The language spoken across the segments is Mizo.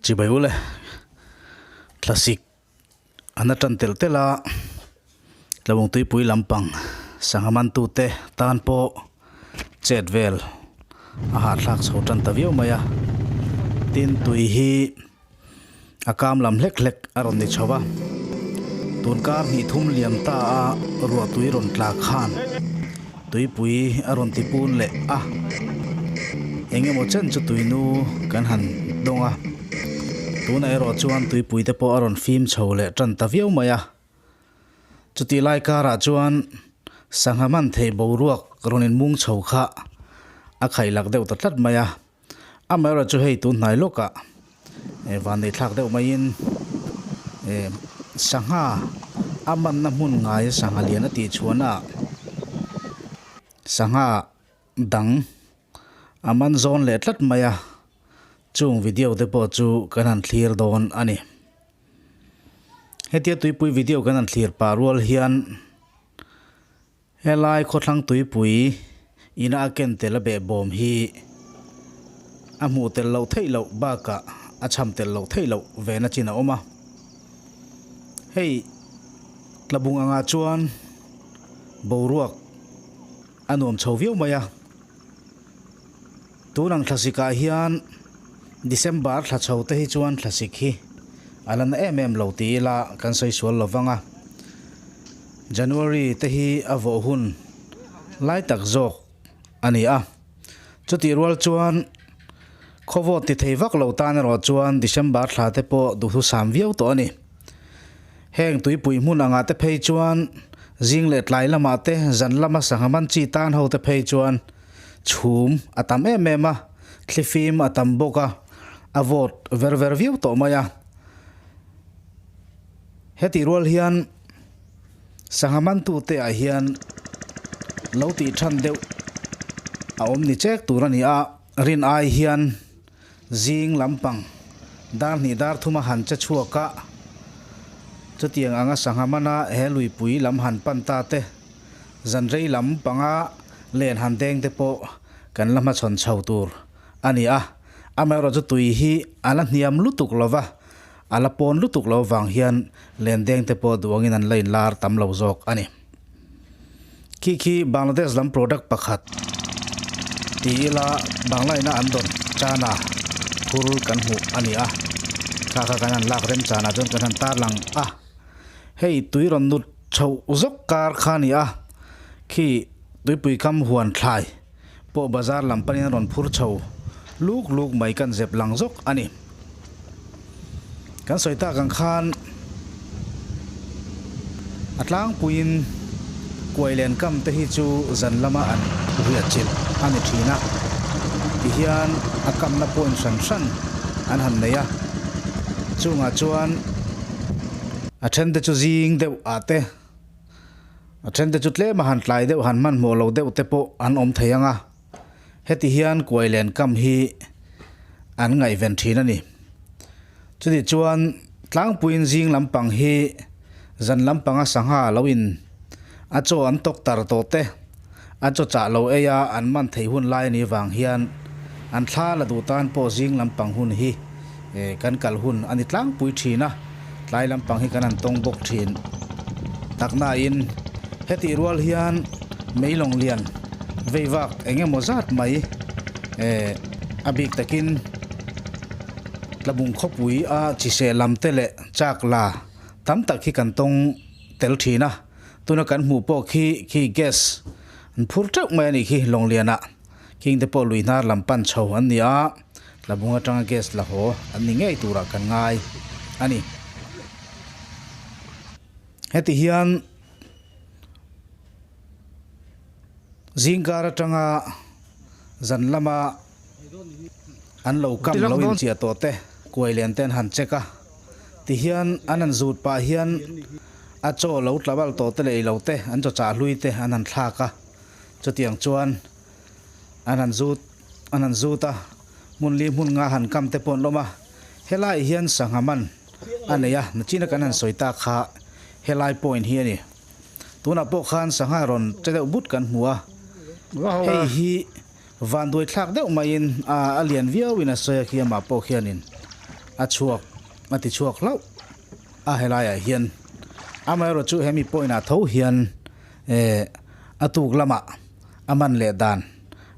Chibai ule thlasik an a tan telh telh a tlawng tuipui lampang sangha mantute tan pawh chet vel a hahthlak chho tan ta viau mai a tin tui hi a kam lam hlek hlek a rawn ni chho a, tun kar hnih thum liam ta a ruah tui rawn tla khan tuipui a rawn ti pun leh a, eng emaw chen chu tuinu kan han dawng a, tunah erawh chuan tuipui te pawh a rawn fim chho leh tan ta viau mai a, chutih lai karah chuan sangha man thei boruak rawn inmung chho kha a khaihlak deuh ta tlat mai a. Amaherawhchu chu hei tun hnai lawkah eh van nei thlak deuh maiin eh sangha a manna hmun ngai sangha lian a tih chhuahna ah sangha dang a man zawn leh tlat mai a, chung video te pawh chu kan han thlir dawn a ni. Hetia tuipui video kan han thlir pah rual hian. Helai khawthlang tuipui ina a ken tel a behbawm hi a hmuh tel loh theih loh bakah a cham tel loh theih loh vena chin a awm a. Hei tlabung angah chuan boruak a nuam chho viau mai a. Tun ang thlasikah hian December thla chho te hi chuan thlasik hi a la na em em lo ti ila kan sawi sual lo vang a. January te hi a vawh hun lai tak zawk a ni a. Chutih rual chuan khawvawt ti thei vak lo tan erawh chuan December thla te pawh duhthusam viau tawh a ni. Heng tuipui hmun angah te phei chuan zing leh tlai lamah te zan lama sangha man chi tan ho te phei chuan chhum a tam em em a, thlifim a tam bawk a, a vawt ver ver viau tawh mai a. Hetih rual hian sangha mantute ah hian lo tih than deuh a awm ni chek tur a ni a, rin ai hian zing lampang dar hnih dar thuma han che chhuak a, chutiang anga sangha mana he luipui lam han pan ta te. Zan rei lam panga len han deng te pawh kan la hmachhawn chho tur a ni a, amaherawh chu tui hi a la hniam lutuk lo va, a la pawn lutuk lo vang hian len deng te pawh duangin an la inlar tam lo zawk a ni. Khi khi Bangladesh lam product pakhat ti ila Banglaina an dawn chana phur kan hmuh a ni a, kha kha kan han lak remchanah chuan kan han tarlang a, hei tui rawn nut Chhoh zawk kar kha a ni a, khi tuipui kam huan thlai pawh bazar lam panin a rawn phur chho luk luk mai kan zep lang zawk a ni. Kan sawi tak ang khan a tlangpuiin kuai len kam te hi chu zan lama an riah chilh a ni thin a, tihian a kamna point hran hran an han nei a, chungah chuan. A then te chu zing deuh ah te, a then te chu tlem a han tlai deuh han hmanhmawh lo deuh te pawh an awm thei ang a, heti hian kuai len kam hi an ngaihven thin a ni. Chuti chuan tlangpuiin zing lampang hi zan lampanga sangha lo in a chaw an tawk tar tawh te, a chaw chah lo ei a an man theih hun lai a nih vang hian an thla la duh tan pawh zing lampang hun hi kan kal hun a ni tlangpui thin a, tlai lampang hi kan han tawng bawk thin taknain hetih rual hian meilawng lian vei vak eng emaw zat mai a bik takin tlabung khawpui a chiseh lam te leh chak la tam tak hi kan tawng tel thin a. Tuna kan hmuh pawh khi khi gas an phur teuh mai a nih khi Lawnglianah khing te pawh lui hnar lam pan chho an ni a, tlabung atanga gas la haw an ni ngei turah kan ngai a ni. Heti hian zingkar atanga zan lama an lo kam lo inchiah tawh te kuai len te an han check a, tihian an han zut pah hian A chaw lo tlabal tawh te leh ilo te an chaw chah hlui te an han thlak a, chutiang chuan an han zut an han zut a, hmun li hmun nga han kam te pawh an awm a, helai hian sangha man a nei a, nachina kan han sawi tak kha helai point hi a ni. Tunah pawh khan sangha rawn che deuh but kan hmu a, hei hi. Vanduai thlak deuh maiin a lian viauin a sawi a khi amah pawh khianin a chhuak a ti chhuak hlauh a helaiah hian. Amaherawhchu chu hemi point ah tho hian eh a tuk lamah a man leh dan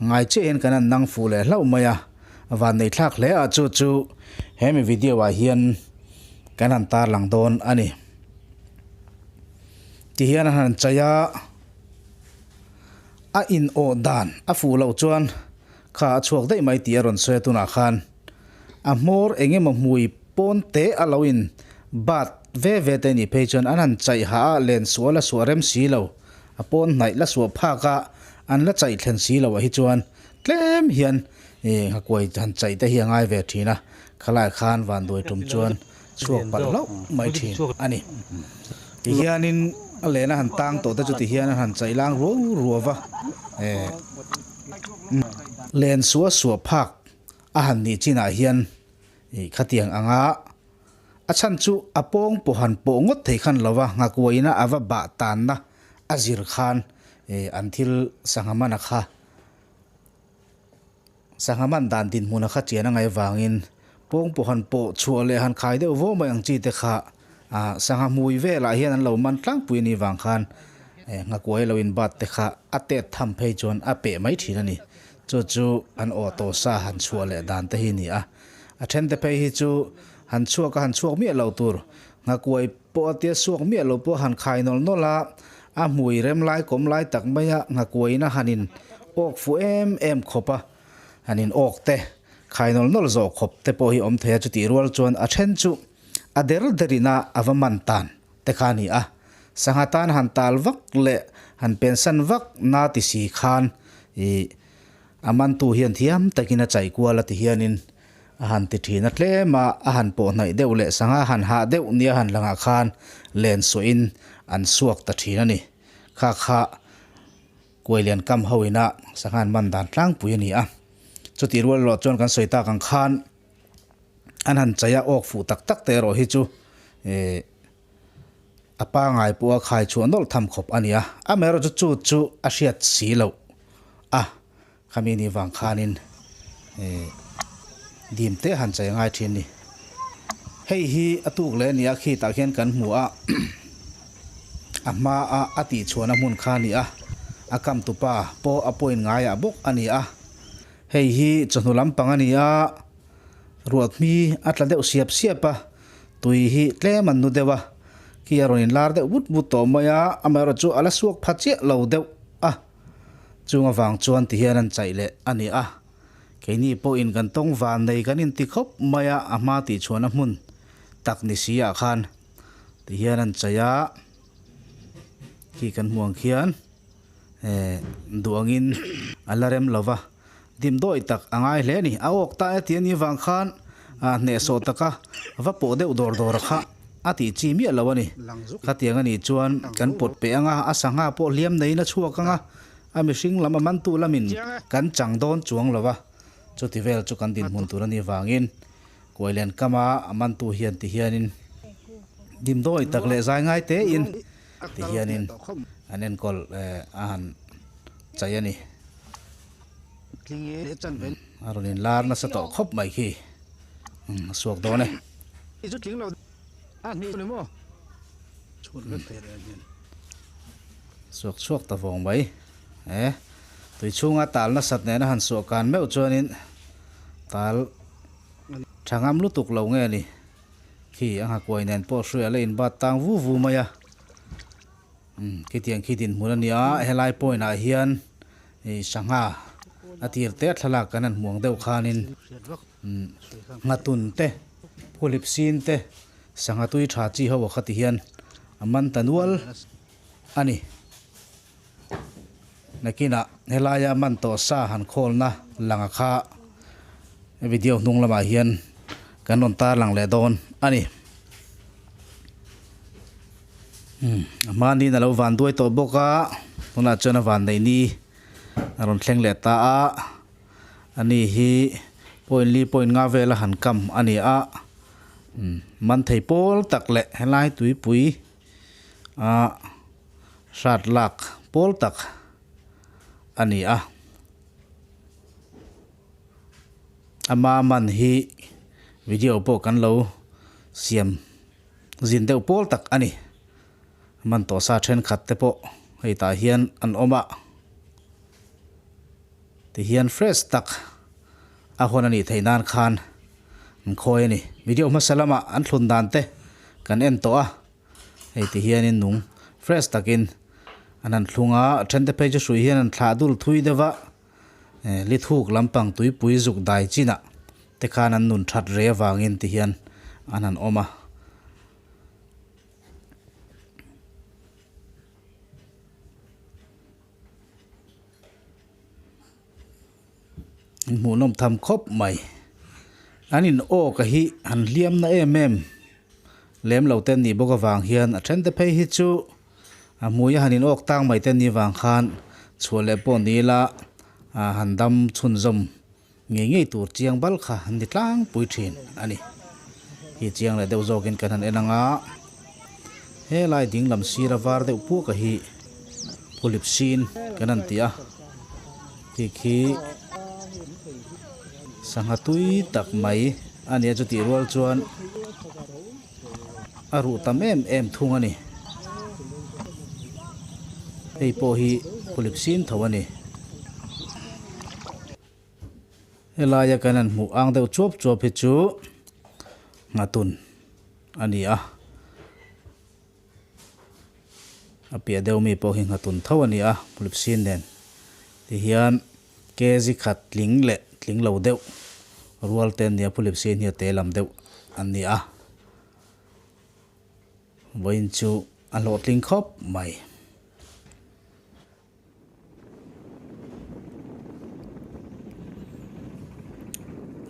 ngai chiah hian kan han nang fuh leh hlauh mai a, vannei thlak hle a chu chu hemi video ah hian kan han tarlang dawn a ni. Tihian a han chai a. A in awh dan a fuh loh chuan kha a chhuak daih mai tih a rawn sawi a tunah khan a hmawr eng emaw hmui pawn te a lo in bat ve ve te nih phei chuan an han chaih hah a len suah la suah rem si lo a pawn hnaih la suah phak a an la chaih thlen si lo ah hi chuan tlem hian ih nghakuai han chaih te hi a ngai ve thin a khalai khan vanduai tum chuan chhuak palh hlauh mai thin a ni. Tihianin a lehna han tang tawh te chu tihian a han chaih lang ruau ruau va, eh len suah suah phak a han nih chinah hian ih khatiang anga a chhan chu a pawng pawh han pawh ngawt thei khan lo va, nghakuaina a va bah tanna a zir khan ih an thil sangha mana kha. Sangha man dan dinhmun a kha chian a ngaih avangin pawng pawh han pawh chhuah leh han khai deuh vawh mai ang chi te kha sangha hmui velah hian an lo man tlangpui a nih vang khan nghakuai lo in bat te kha a tet tham phei chuan a peh mai thin a ni. Chu chu an aw tawh sa han chhuah leh dan te hi a ni a. A then te phei hi chu han chhuak a han chhuak miah lo tur nghakuai pawh a tia suak miah lo pawh han khai nawlh nawlh a, a hmui rem lai kawm lai tak maia nghakuaiin a han in awk fuh em em khawp a, han in awk te, khai nawlh nawlh zawh khawp te pawh hi awm thei a, chutih rual chuan a then chu a der derin a a va man tan te kha a ni a, sangha tan han tal vak leh han pensan vak na ti si khan ih a mantu hian thiam takin a chaih kual a ti hianin A han ti thin a tlem a, a han pawh hnaih deuh leh sangha han hah deuh nia han langah khan len suahin an suak ta thin a ni. Kha kha Kuailian kam ho ina sangha an man dan tlangpui a ni a. Chutih rual erawh chuan kan sawi tak ang khan an han chai a awk fuh tak tak te erawh hi chu eh a pangai pawh a khai chhuah nawlh tham khawp a ni a. Amaherawhchu chu chu a hriat si loh a. Khami ni vang khanin dim te han chei ngai thin ni. Hei hi a tuk leh a ni a, khitah khian kan hmu a, a hma a a tihchhuahna hmun kha a ni a, a kam tupa pawh a point ngaiah bawk a ni a. Hei hi chawhnu lampang a ni a, ruahhmi a tla deuh siap siap a, tui hi tlem an nu deuh a, khi a rawn inlar deuh vut vut tawh mai a, amaherawhchu a la suak pha chiah lo deuh a. Chung avang chuan ti hian an chaih leh a ni a, keini pawhin kan tawng van nei kan inti khawp mai a, a hma tih chhuahna hmun tak ni si ah khan ti hian an chaih a, khi kan hmu ang khian eh duh angin a la rem lo va, dimdawi tak a ngai hle a ni. A awk ta e tih a nih vang khan hnehsawh taka va pawh deuh dawr dawr kha a tih chi miah lo a ni. Khatiang a nih chuan kan pawt peh ang a, a sangha pawh hliam neiin a chhuak ang a, a mihring lam a mantu lamin kan chang dawn chuang lo va, chuti vel chu kan dinhmun tur a nih vangin Kuailian kama a mantu hian ti hianin dimdawi tak leh zai ngai tein ti hianin an enkawl a han chai a ni. A rawn inlar nasa tawh khawp mai khi a suak dawn e. Suak chhuak ta vawng mai e. Tui chhunga tal nasat nena han suah kan meuh chuanin tal tha ngam lutuk lo nge ni. Khi a nghakuai nen pawh hruai a la inbat tang vu vu mai a. Umm khitiang khi dinhmun a ni a, helai point ah hian ih sangha a tir te a thlalak kan han hmuang deuh khanin umm nghatun te phulip sin te sangha tui tha chi ho a kha ti hian a man ta nual a ni. Nakinah helaia man tawh sa han khawlna langa kha video hnung lamah hian kan rawn tarlang leh dawn a ni. Umm a hmaniin a lo van duai tawh bawk a, tunah chuan a van neih ni a rawn thleng leh ta a, ani hi point li point nga vela han kam a ni a, umm man thei pawl tak leh helai tuipui a hrat lak pawl tak a ni a. Ama man hi video pawh kan lo siam zin deuh pawl tak a ni. Man tawh sa thenkhat te pawh hei tah hian an awm a. Tihian fresh tak a hawn a nih theih nan khan an khawi a ni. Video hmasa lamah an thlun dan te kan en tawh a. Hei ti hianin nung fresh takin an han thlung a, then te phei chu hrui hian an thlah dul thui deuh a, li thuk lampang tuipui zuk dai chinah te khan an nun that rei avangin ti hian an han awm a. Hmuhnawm tham khawp mai. An in aw ka hi han hliam na em em lem lo te nih bawk avang hian a then te phei hi chu a hmui a han in awk tang mai te nih vang khan chhuah leh pawh ni ila han dam chhunzawm ngei ngei tur chiang bal kha an ni tlangpui thin a ni. Hi chiang leh deuh zawkin kan han en ang a, helai ding lam sira var deuh puaka hi phulip sin kan han ti a, khi khi sangha tui tak mai a ni a, chutih rual chuan a ruh tam em em thung a ni. Hei pawh hi phulip sin tho a ni. Helaia kan han hmuh ang deuh chuap chuap hi chu nghatun a ni a, a piah deuh mi pawh hi nghatun tho a ni a lipsin nen tihian kg khat tling leh tling lo deuh rual te an ni a phulipsin hi a te lam deuh an ni a. Vawiin chu a hlawhtling khawp mai.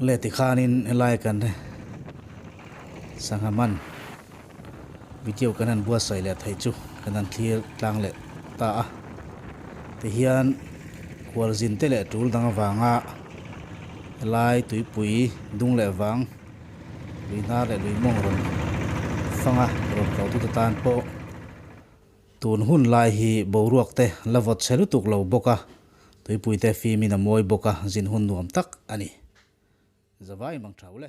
Le tikhanin helai kan sangha man video kan han buatsaih leh theih chu kan han thlir tlang leh ta a tihian khualzin te leh tul dang avanga helai tuipui dung leh vang lui hnar leh lui mawng rawn fanga rawn tlawh tute tan pawh. Tun hun lai hi boruak te la vawt chhe lutuk lo bawk a, tuipui te fimin a mawi bawk a, zin hun nuam tak a ni. Zavai mang thau le.